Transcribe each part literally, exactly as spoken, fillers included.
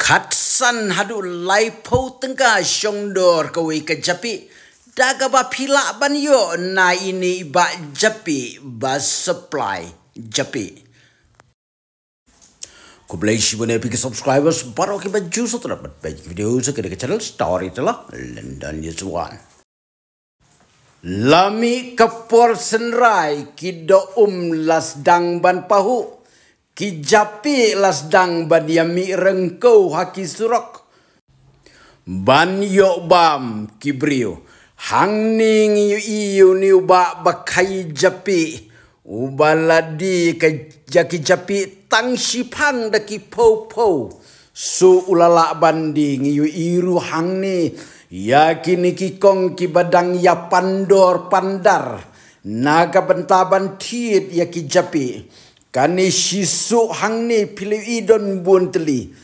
Khatsan haduh laiphew tyngka shongdor kawei ka japi. Da kaba phi lah ban ïoh na ine i bah japi ba supply japi. Khublei shibun ïa phi ki subscribers baroh kiba ju subscribe bad peit ki video sa kane ka channel Storyteller London News One. La mih ka por synrai, ki doh um la sdang ban pahuh, ki japi la sdang ban ïa mih ryngkew ha ki surok ban ïoh bam ki briew. Hangne ngi ïohi ïa une u bah ba khaii japi, uba la die ka, ïa ki japi tang shiphang da ki phew phew. Shuh u la lah ban die. Ngi ïohi ruh hangne ïa kine ki kong kiba dang ïa pandor pandar na ka bynta ban thied ïa ki japi. Kane shi shuh hangne phi la ïohi don bun tylli.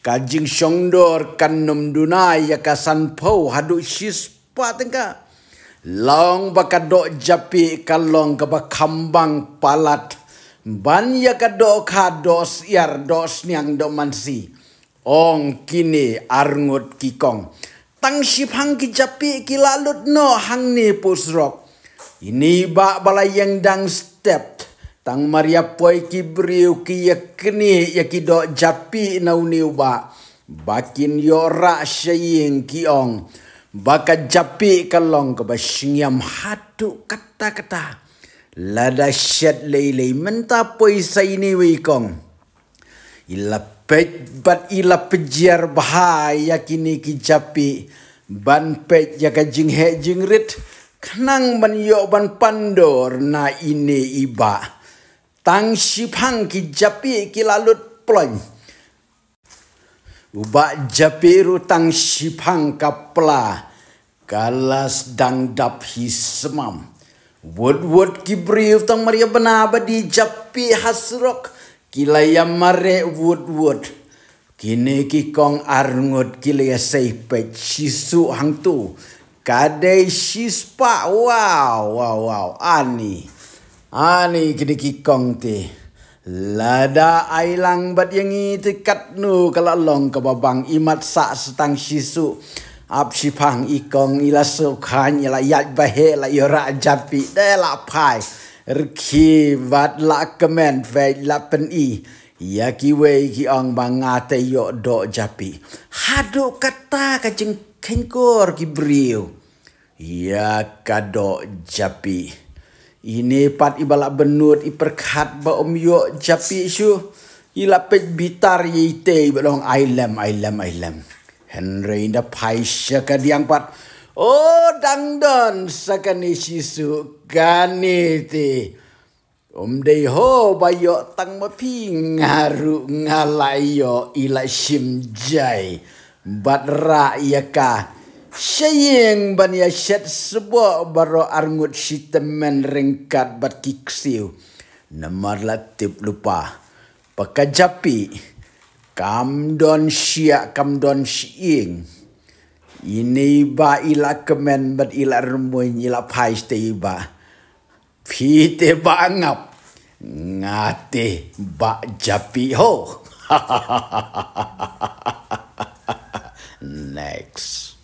Ka jingshongdor kan ym duna ïa ka sanphew haduh shispah tyngka. Long ba ka doh japi ka long kaba khambang palat. Ban ïa ka doh kha, doh syiar, doh sniang, doh mansi. Ong kine arngut ki kong. Tang shiphang ki japi ki la lut noh hangne poh surok. Ine i bah ba la ïeng dang step. Tang mar ïa poi ki briew ki ïa knieh ïa ki doh japi na une u bah. Ba kin ïoh rah sha ïing, ki ong ba ka japi ka long kaba shngiam haduh katta katta. Lada shet lei lei mynta poi sa ine iwei i kong. I la peit bad i la pynjhiar bha ïa kine ki japi ban peit ïa ka jingheh jingrit khnang ban ïoh ban pandor na ine i bah. Tang shiphang ki japi ki la lut ploiñ. U bah japi ruh tang shiphang ka pla ka la sdang dap hi smam. Wut wut ki briew tang mar ïa bna ba die japi ha surok, ki la ïa mareh wut wut. Kine ki kong arngut ki la ïa sei peit shi shuh hangto. Ka dei shispah. Wow, wow, wow. Ani. Ani kine ki kong te. Lada ai lang bad ïa ngi te katno ka la long kaba bang. I mat sah sa tang shi shuh. Ap shiphang i kong i la shu khang i la ïaid ba heh la ïoh rah japi. Dei la phai. Rkhie bad la kmen, peit la pyni. Ïa kiwei ki ong ba nga te ïoh doh japi. Haduh katta ka jingkheiñkor ki briew ïa ka doh japi. Ine pat iba la bynnud i pyrkhat ba ym ïoh japi shuh. I la peit bitar ïa itei ba long ai lem, ai lem, ai lem. Hynrei ynda phai sha ka diang pat. O, dang don sa kane shi shuh, kane te. Ym dei ho ba ïoh tang ma phi, nga ruh nga la ïoh. I la shim jai bad rah ïa ka sha ïing ban ïa shet sboh baroh arngut shi tymmen ryngkat bad ki ksiew. Namar la tip lypa ba ka japi kam don shiah kam don shyieng. Ine i bah i la kmen bad i la rymmuiñ, i la phai sha itei i bah. Phi te bah ngap. Nga te bah japi ho. Next.